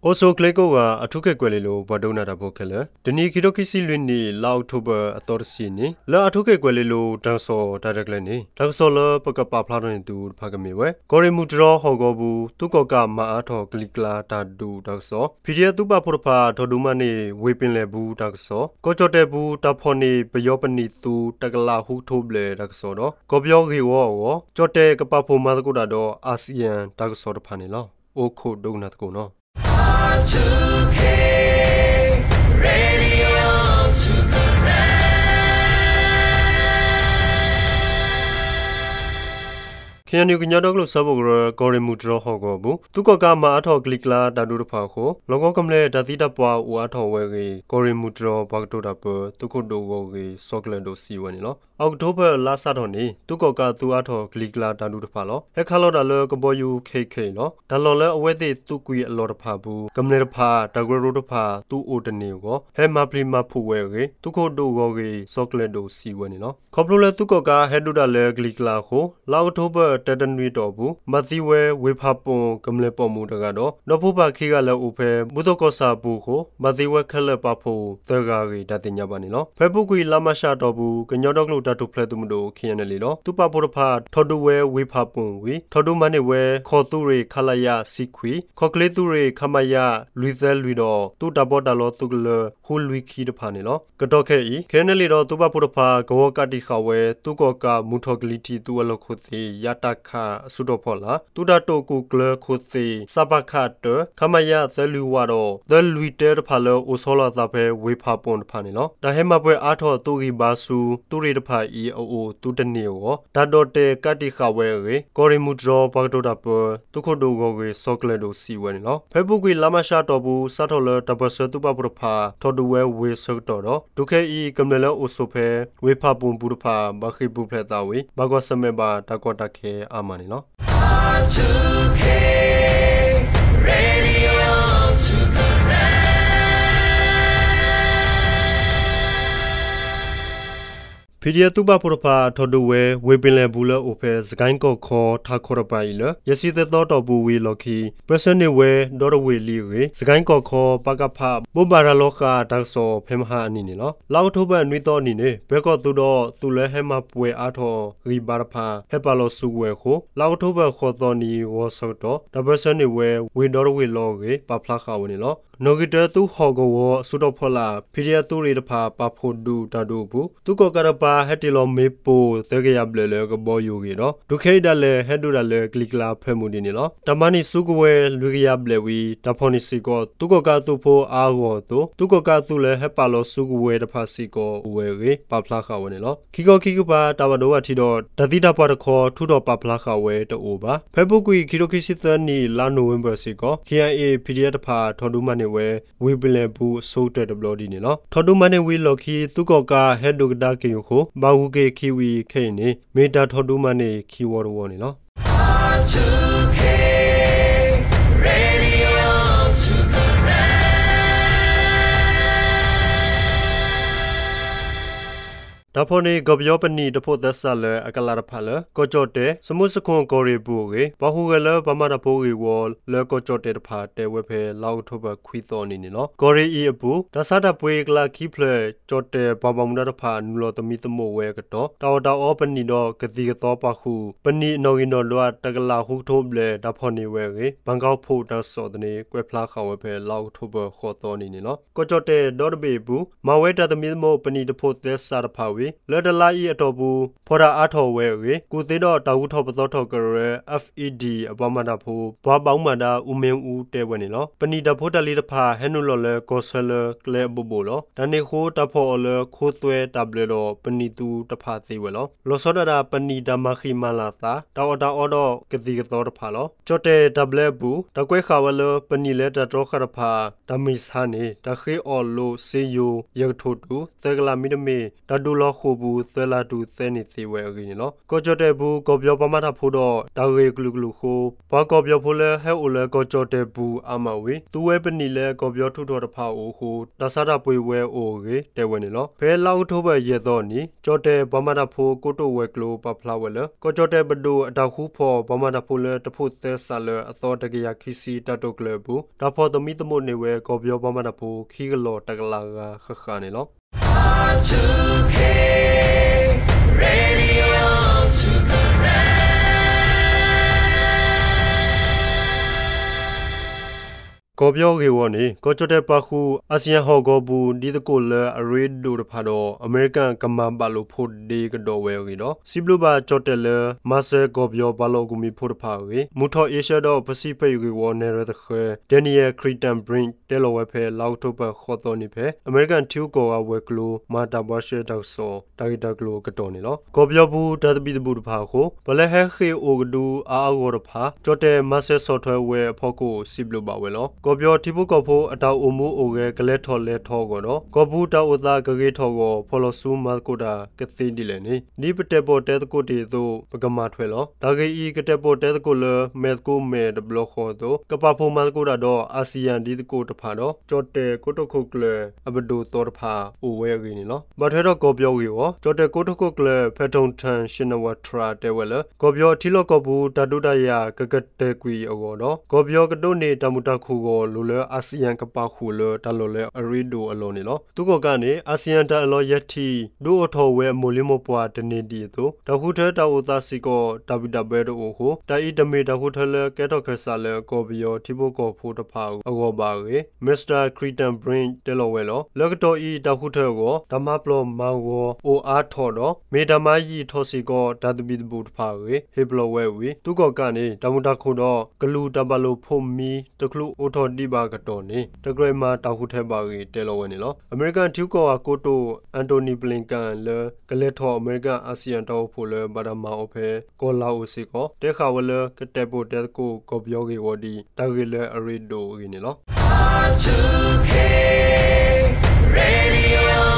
အိၣ်ဆူၣ်အိၣ်ချ့ကိးဂၤ အထူခ့ၣ်ကွဲၤလ့လိၤ ပှၤဒိကနၣ်တၢ်ဖိခဲလၢာ်, တနံၤခံထိခံဆံလွံၢ်နံၣ် လါအီးကထိဘၢၣ်အသီတဆံနံၤ လၢအထူခ့ၣ်ကွဲၤလ့လိၤ တၢ်ကစီၣ်တၢ်ရဲၣ်တၢ်ကျဲၤန့ၣ် တၢ်ကစီၣ်လၢပကပာ်ဖျါထီၣ်န့ၢ်သုတဖၣ်ကမ့ၢ်ဝဲ ကီၢ်ရ့ၣ်မုၢ်တြီၢ်ဟီၣ်ကဝီၤပူၤ သုးကီၣ်ကးမၤအါထီၣ်ကလံၤကျါတၢ်ဒုးတၢ်ကစီၣ်, ဖံးဒံးအသုးပာ်ဖှိၣ်တဖၣ် ထီၣ်ဒုးမၤန့ၢ်ဝ့ၢ်ပ့ၤလဲၣ်ပူၤတၢ်ကစီၣ်, ကီၢ်ကၠီၣ်တဲၣ်ပူၤ တၢ်ဖီၣ်န့ၢ်ပယီၤပနံာ်သူ တကလးဃုကထိဘျဲၣ်တၢ်ကစီၣ်ဒီး ကီၢ်ပယီၤဂ့ၢ်ဝီအဂီၢ် ကၠီၣ်တဲၣ်ကပာ်ဖှိၣ်မၤသကိးတၢ်ဒီး အၣ်စံၣ်ယၣ်တၢ်ကစီၣ်တဖၣ်န့ၣ်လီၤ. အိၣ်ခိးဒိကနၣ်သကိးနီၤ. ခ့ၣ်အဲၣ်ယူၣ် ကညီဒီကလုာ်စၢဖှိၣ်ကရၢ ကီၢ်ရ့ၣ်မုၢ်တြီၢ်ဟီၣ်ကဝီၤပူၤ သုးကီၣ်ကးမၤအါထီၣ်ကလံၤကျါတၢ်ဒုးတဖၣ်အဃိ လီၢ်ကဝီၤကမျၢၢ်တၢ်သံတၢ်ပှၢ်အိၣ်အါထီၣ်ဝဲအဂ့ၢ် ကီၢ်ရ့ၣ်မုၢ်တြီၢ်ပှၤကတိၤတၢ်ပၢ သုးခိၣ်ဒိၣ်ဂီၢ်ဂ့ၢ် စီၤကလဲၤဒိၣ်စံးဝဲန့ၣ်လီၤ. အီးကထိဘၢၣ်လါစးထီၣ်န့ၣ် သုးကီၣ်ကးသုးအါထီၣ်ကလံၤကျါတၢ်ဒုးတဖၣ်လီၤ. ဟဲခးလီၤတၢ်လၢကဘီယူၤခဲအံၤခဲအံၤလီၤ. တၢ်လီၢ်လၢအဝဲသ့ၣ်သုးကွံာ်အလီၢ်တဖၣ်အပူၤ ကမျၢၢ်တဖၣ် တၢ်ကရၢကရိတဖၣ် သုအိၣ်တန့ၢ်အဂီၢ် ဟဲမၤပျံၤမၤဖုးဝဲအဂ့ၢ် သုးခိၣ်ဒိၣ်ဂီၢ်ဂ့ၢ် စီၤကလဲၤဒိၣ်စံးဝဲန့ၣ်လီၤ. ခီဖျိလၢသုးကီၣ်ကးဟဲဒုးတၢ်လၢကလံၤကျါအဃိ လါအီးကထိဘၢၣ်တၢတနွံအတီၢ်အပူၤ ဘၣ်သံဝဲဝ့ၢ်ဖးပိၣ်ကမျၢၢ်ပိာ်မုၣ်တဂၤဒီး ဒီဖိပၢ်ခံဂၤလၢအိၣ်ဖဲ ဘူၣ်သိၣ်ကီၢ်ဆၣ်အပူၤအဃိ ဘၣ်သံဝဲခဲလၢာ်ပာ်ဖှိၣ်သၢဂၤအဂ့ၢ် တၢ်သ့ၣ်ညါဘၣ်န့ၣ်လီၤ. ဖဲအပူၤကွံာ်လါမးရှးအတီၢ်ပူၤ ကညီဒီကလုာ်တၢ်ထူၣ်ဖျဲးသုးမုၢ်ဒိၣ် ခ့ၣ်အဲၣ်ယူၣ်လ့ဒီး သုးပာ်ဖှိၣ်တဖၣ် ထီၣ်ဒုးဝဲဝ့ၢ်ဖးပိၣ်ဝံၤ ထီၣ်ဒုးမၤန့ၢ်ဝဲ ခီၣ်သုးရ့ၣ် ခလရ ဆံခွံ, ခီၣ်ချ့သုးရ့ၣ် ခမရ လွံၢ်သၢလွံၢ်ဒီး သုးတၢ်ပီးတၢ်လီသုးကလၢၤ ဃုလွံၢ်ခံတဖၣ်န့ၣ်လီၤ. ကတီၢ်ခဲအံၤ ခ့ၣ်အဲၣ်ယူၣ်လ့ဒီးသုးပာ်ဖှိၣ်တဖၣ် ကဝီၤကးတံာ်ဃာ်ဝဲ သုးကီၣ်ကးမုၢ်ထီၣ်ကလံၤထံးသုးအလီၢ်ခိၣ်သ့ၣ် ယတၢ်ခးအစုတီၤဖီလာ် သုးတၢ်တိာ်ကူၣ်ကျဲၤခိၣ်သ့ၣ် စပခ တၢ ခမရ သၢလွံၢ်ဝးဒီး သၢလွံၢ်တၢတဖၣ်လၢအိၣ်ဆီလီၤအသးဖဲဝ့ၢ်ဖးပိၣ်တဖၣ်န့ၣ်လီၤ. တၢ်ဟဲမၤပှဲၤအါထီၣ်သုးဂံၢ်ဘါဆူ သုးရ့ၣ်တဖၣ်အံၤအအိၣ်သုတန့ၢ်အဂီၢ် တၢ်ဒီၣ်တဲာ်ကးတံာ်ဃာ်ဝဲအဂ့ၢ် ကီၢ်ရ့ၣ်မုၢ်တြီၢ်ပှၤကတိၤတၢ်ပၢ သုးခိၣ်ဒိၣ်ဂီၢ်ဂ့ၢ် စီၤကလဲၤဒိၣ်စံးဝဲန့ၣ်လီၤ. ဖဲအပူၤကွံာ်လါမးရှးအတီၢ်ပူၤ စးထီၣ်လၢတၢ်ပၢၢ်ဆၢသုးပာ်ဖှိၣ်တဖၣ် ထီၣ်ဒုးဝဲဝ့ၢ်ဆၢကတီၢ်ဒီး တုၤခဲအံၤ ကမျၢၢ်လၢအိၣ်ဆိးဖဲ ဝ့ၢ်ဖးပိၣ်ပူၤတဖၣ် ဘၣ်ဃ့ၢ်ပူၤဖျဲးသးဝံၤ ဘၣ်ကွၢ်ဆၢၣ်မဲာ်ဘၣ်တၢ်ကီတၢ်ခဲအါမးန့ၣ်လီၤ. ဖံးဒံးအသုးပာ်ဖှိၣ်တဖၣ် ထီၣ်ဒုးဝဲ ဝ့ၢ်ပ့ၤလဲၣ်ပူၤလၢအိၣ်ဖဲ စကဲၣ်ကီၢ်ခီထးခီတပၤအံၤလၢ ယဲၢ်ဆံသၢသီအတီၢ်ပူၤဝံၤအလီၢ်ခံ ပၢၢ်ဆၢန့ၢ်ဝဲဒီတဝ့ၢ်လံအဂ့ၢ် စကဲၣ်ကီၢ်ခီ ပကဖ ဘိးဘၣ်ရၤလီၤဃာ်တၢ်ကစီၣ်ဖဲမဟါအနံၤန့ၣ်လီၤ. လါအီးကထိဘၢၣ်နွံသီအနံၤန့ၣ် ပၢၤကီၢ်သုးဒီးသုးလၢဟဲမၤပှဲၤအါထီၣ်ဂံၢ်ဘါတဖၣ် ဟဲပာ်လီၤစုကဝဲၤအဃိ လါအီးကထိဘၢၣ်ဃိးသီနံၤဂီၤဆၢကတီၢ် တၢ်ပၢၢ်ဆၢန့ၢ်ဝဲဝ့ၢ်ဒီတဝ့ၢ်လီၤအဂ့ၢ် ပာ်ဖျါဃာ်ဝဲန့ၣ်လီၤ. နီၣ်ဂံၢ်တၢသုးဟီၣ်ကဝီၤအစုတီၤဖီလာ် ဖံးဒံးအသုးရ့ၣ်တဖၣ် ပာ်ဖှိၣ်ဒုးတၢ်ဒုးအပူၤ သုးကီၣ်ကးတပၤ ဟဲတ့ၢ်လီၤမ့ၣ်ပိၢ်သၢကယၤဘျဲၣ်လၢကဘီယူၤအဂ့ၢ်ဒီး တုၤခဲအံၤဒၣ်လဲာ် ဟဲဒုးတၢ်လၢကလံၤကျါဖၢမုၢ်ဒံးန့ၣ်လီၤ. တၢ်မၤန့ၢ်စုကဝဲၤလွံၢ်ကယၤဘျဲၣ်ဝံၤ တၢ်ဖီၣ်န့ၢ်စ့ၢ်ကီး သုးကီၣ်ကးအသုးဖိအါအဂီၢ်အသိး သုးကီၣ်ကးအသုးလၢဟဲပာ်လီၤစုကဝဲၤတဖၣ်စ့ၢ်ကီးအိၣ်ဝဲအဂ့ၢ် ပာ်ဖျါဃာ်ဝဲန့ၣ်လီၤ. ခံခီခံကပၤ တၢ်ဘၣ်ဒိဘၣ်ထံးဒီး တၢ်သံတၢ်ပှၢ်တခီ ထုးထီၣ်ပာ်ဖျါဃာ်ဝဲတအိၣ်ဘၣ်. ဖဲအပူၤကွံာ် ခံထိခံဆံသၢနံၣ် လါနိၣ်ဝ့ဘၢၣ်စ့ၢ်ကီး ခ့ၣ်အဲၣ်ယူၣ် ဖံးဒံးအတဖၣ် ထီၣ်ဒုးမၤန့ၢ်ဝဲ ဝ့ၢ်ပ့ၤလဲၣ်ပူၤအဆိကတၢၢ်တဘျီဒ်န့ၣ်လီၤ. ထီၣ်ဒုးမၤန့ၢ်ဝံၤအလီၢ်ခံ သုးကီၣ်ကးဟဲဒုးကဒါက့ၤအဃိ ဘၣ်ဂုၤက့ၤခံဝံၤခဲအံၤန့ၣ် မ့ၢ်တၢ်ထီၣ်ဒုးမၤန့ၢ်ခံဝီတဝီန့ၣ်လီၤ. တၢ်ဖီၣ်န့ၢ်ကီၢ်ပယီၤပနံာ်တဖိးသဲစးလၢအကလးတဖၣ်လၢ ကီၢ်ကၠီၣ်တဲၣ် စမူစခိၣ်ကီၢ်ရ့ၣ်အပူၤအဂ့ၢ် ပှၤဟူးဂဲၤလၢပှၤမၤတၢ်ဖိဂ့ၢ်ဝီလၢကီၢ်ကၠီၣ်တဲၣ်တဖၣ် တဲဝဲဖဲလါအီးကထိဘၢၣ်ခွံသီအနံၤန့ၣ်လီၤ. ကီၢ်ရ့ၣ်အံၤအပူၤ တၢ်ဆါတၢ်ပှ့ၤအကလးခံဖျၢၣ် ကၠီၣ်တဲၣ်ပှၤဘၣ်မူဒါတဖၣ် နုာ်လီၤသမံသမိးဝဲအကတီၢ် တၢ်အီၣ်တၢ်အီပနံာ်ဒီးကသံၣ်ကသီပာ်ဃုာ် ပနံာ်အနီၣ်ဂံၢ်နီၣ်ဒွး တကလးဃုကထိဘျဲၣ် တၢ်ဖီၣ်န့ၢ်ဝဲအဂ့ၢ် ဘၣ်ကီၢ်ဖိတၢ်ကစီၣ်သန့ ကွဲးဖျါဃာ်ဝဲဖဲလါအီးကထိဘၢၣ်ဃိးသီအနံၤန့ၣ်လီၤ. ကီၢ်ကၠီၣ်တဲၣ်ဒီတဘ့ၣ်အပူၤ မၤဝဲတၢ်သမံသမိးပနံာ်တဖိးသဲစးတဖၣ်ဝံၤ လၢတလါအံၤအတီၢ်ပူၤ ဖီၣ်တၢ်အါထီၣ်ဝဲအဂ့ၢ် ကူၣ်သ့ဒီးတၢ်ဂုၤထီၣ်ပသီထီၣ်ကရၢ FED အပှၤမၤတၢ်ဖိ ပှၤဘၣ်မူဘၣ်ဒါ အူမ့ၣ်အူ တဲဝဲန့ၣ်လီၤ. ပနံာ်တၢ်ဖိတၢ်လံၤတဖၣ် ဟဲနုာ်လီၤလၢကီၢ်ဆၢလၢကျဲအဘိဘိလီၤ. တၢ်န့ၣ်အဃိတၢ်ဖီၣ်အီၤလၢခိသွဲတၢ်ဘျၢဒီး ပနံာ်သူတဖၣ်သ့ဝဲလီၤ. လီၤဆီဒၣ်တၢ် ပနံာ်တၢ်မၤဃံးမၤလၤသး တၢ်အီၣ်တၢ်အီဒီးကသံၣ်ကသီတဖၣ်လီၤ. ကၠီၣ်တဲၣ်တၢ်ဘျၢအပူၤ တၢ်ကွဲးဃာ်ဝဲလၢပနံာ်လၢတၢ်တြီဃာ်တဖၣ် တၢ်မ့ၢ်ဆါန့ၣ် တၢ်ဃ့အီၣ်လိာ်စ့ယိၤ ယဲၢ်ကထိၣ်တုၤ သၢကလးမ့တမ့ၢ် တၢ်ဒုးလီၤ ဃိာ်ပူၤ သၢလါတုၤသၢနံၣ်သ့ဝဲအဂ့ၢ်န့ၣ်လီၤ. ကီၢ်ကၠီၣ်တဲၣ်ပူၤ ကီၢ်ပယီၤပှၤမၤတၢ်ဖိဒီး တၢ်ဂ့ၢ်ကလုာ်ကလုာ်အဃိ ပှၤကီၢ်ပယီၤဖိလၢဟဲအိၣ်လၢကီၢ်ကၠီၣ်တဲၣ်ပူၤအါမးဝံၤ သူဝဲပနံာ်လၢကီၢ်ပယီၤထုးထီၣ်တဖၣ်အအိၣ်အဃိ တၢ်ဆါတၢ်ပှ့ၤဝဲအိၣ်အဂ့ၢ် တဲဝဲန့ၣ်လီၤ. ဖဲလါအီးကထိဘၢၣ် ယဲၢ်သီအနံၤ ကၠီၣ်တဲၣ်ပှၤမၤတၢ်ဖိ ကိတိာ်ဝဲၤကျိၤ ပာ်ဖျါဝဲလၢ ကီၢ်ကၠီၣ်တဲၣ်ပဒိၣ်အတၢ်ဃူဖီၣ် ပှၤမၤတၢ်ဖိလၢတဖိးသဲစးလၢအသီတကယၤခံဆံ တၢ်တိာ်ကျဲၤအပူၤ တၢ်ဖီၣ်သမံသမိးန့ၢ်ဝဲ ကီၢ်ပယီၤပှၤမၤတၢ်ဖိ ခံကလီၢ်တကလးဂၤဃၣ်ဃၣ်န့ၣ်လီၤ. ကီၢ်ပယီၤဂ့ၢ်ဝီၤ ကီၢ်ကၠီၣ်တဲၣ်ပာ်ဃုာ် အၣ်စံၣ်ယၣ်ဟီၣ်ကဝီၤပူၤ ဒ်သကိးလၢအရ့ဒိၣ်တဖၣ်ဒီး အမဲရကၤကမၤဘၣ်လိာ်ဖိးဒ့ကဒီးဝဲအဂ့ၢ်ဒီး စံးဘျုးဘၣ်ကၠီၣ်တဲၣ်လၢ မၤစၢၤကီၢ်ပယီၤပှၤလီၢ်အကူၣ်မံၤဖိတဖၣ်အဂ့ၢ် မုၢ်ထီၣ်အ့ရှၢဒီးပစံးဖ့ၣ်ဂ့ၢ်ဝီ နဲၣ်ရွဲၣ်သဃဲၤ Daniel Kritenbrink တဲလီၤဝဲဖဲ လါအီးကထိဘၢၣ် ဃိးသီနံၤဖဲ အမဲရကၤထံဂုၤကီၢ်ဂၤဝဲၤကျိၤ မၤတၢ်ဘှါရှဲတၢ်ကစီၣ် တၢ်ဂ့ၢ်တၢ်ကျိၤအကတီၢ်န့ၣ်လီၤ. ကီၢ်ပယီၤပူၤ တၢ်သဘံၣ်သဘုၣ်တဖၣ်အဃိ ပှၤလၢဟဲဃ့ၢ်အိၣ်ကဒုအါအါဂီၢ်တဖၣ် ကၠီၣ်တဲၣ်မၤစၢၤဆီၣ်ထွဲဝဲအဖီခိၣ် စံးဘျုးဘၣ်ဝဲလီၤ. ကီၢ်ပယီၤထံဖိကီၢ်ဖိအတၢ်အိၣ်မူအိၣ်ဂဲၤ ကလဲၤထီၣ်လဲၤထီအဂီၢ်ဒီး ကီၢ်ပူၤတၢ်အိၣ်သးကဂ့ၤထီၣ်အဂီၢ် ဖီၣ်လီၤဆူမၤသကိးတၢ်ကသ့ဒ်လဲၣ်န့ၣ် ဒ်ပတဲာ်ပီၣ်တဲသကိးတ့ၢ်အသိး ပကမၤထွဲလီၤ. တၢ်ဂ့ၢ်အံၤ ကတဲာ်ပီၣ်တဲသကိးလၢ မဲာ်သကိးမဲာ်တဘျီဃီအသိး ကပာ်ဖှိၣ်မၤသကိးတၢ်ဒီး အၣ်စံၣ်ယၣ်ဒ်သကိးတဖၣ်ဒီး ကၠီၣ်တဲၣ်ကိတိာ်ခိၣ်ကျၢၢ်အပဒိၣ်သီတဖၣ် အိၣ်ဝဲအဂ့ၢ်န့ၣ်လီၤ. ဘၣ်ထွဲဒီးကီၢ်ပယီၤဂ့ၢ်ဝီၤ ကၠီၣ်တဲၣ်ကိတိာ်ခိၣ်ကျၢၢ် Paetongtarn Shinawatra တဲဝဲလၢ ကီၢ်ပယီၤထံလီၢ်ကီၢ်ပူၤ တၢ်ဒုးတၢ်ယၤကကတဲာ်ကွံာ်အဂီၢ်ဒီး ကီၢ်ပယီၤကဒိးန့ၢ်တၢ်မုာ်တၢ်ခုၣ်အဂီၢ် လိၤလၢအၣ်စံၣ်ယၣ်ကပာ်ဃုာ်လၢတၢ်လီၢ်လၢအရ့ဒိၣ်အလီၢ်န့ၣ်လီၤ. သုးကီၣ်ကးန့ၣ် အၣ်စံၣ်ယၣ်တၢ်အၢၣ်လီၤယဲၢ်ထံၣ် ဒုးအိၣ်ထီၣ်ဝဲအမိၢ်လံၤမိၢ်ပှၢ်တန့ၢ်ဒံးအသိး တၢ်ဃုထၢတၢ်အိၣ်သးစ့ၢ်ကီး တၢ်ဘံၣ်တၢ်ဘၢတအိၣ်အဃိ တၢ်အံၤတမ့ၢ်တၢ်ဃုထၢလၢကဲထီၣ်ခၢၣ်စးလၢကီၢ်ပယီၤထံဖိကီၢ်ဖိတဖၣ်အဂီၢ်ဘၣ်အဂ့ၢ် Mr Kritenbrink တဲလီၤဝဲလီၤ. လၢကတီၢ်အံၤတၢ်ဃုထၢအဂီၢ် တၢ်မၤပျီၢ်မၤဂီၤအိၣ်အါထီၣ်ဒီး မ့ၢ်တၢ်မၤယံာ်ထီၣ်စ့ၢ်ကီး တၢ်သဘံၣ်သဘုၣ်တဖၣ်အဂ့ၢ် ဟ့ၣ်ပလီၢ်ဝဲဝံၤ သုးကီၣ်ကးန့ၣ် တၢ်မုာ်တၢ်ခုၣ်ဒီး ကလူၤတၢ်ဘၣ်လိာ်ဖိးမံ တချုးအိၣ်ထီၣ်ဒံးဘၣ်အကတီၢ်န့ၣ် တကြၢးမၤတၢ်ဃုထၢဘၣ်အဂ့ၢ် တဲလီၤဝဲန့ၣ်လီၤ. အမဲရကၤထံဂုၤကီၢ်ဂၤကိတိာ် Antony Blinken လၢကလဲၤထီၣ်အမဲရကၤအၣ်စံၣ်ယၣ်တၢ်အိၣ်ဖှိၣ်လၢဘၣ်တၢ်မၤအီၤဖဲ ကီၢ်လၤအိၣ်စ့ၢ်ကီး တဲဃာ်ဝဲလၢကတဲာ်ပီၣ်တဲသကိးကီၢ်ပယီၤဂ့ၢ်ဝီၤဒ် တၢ်ဂ့ၢ်လၢအရ့ဒိၣ်အဂ့ၢ်န့ၣ်လီၤ.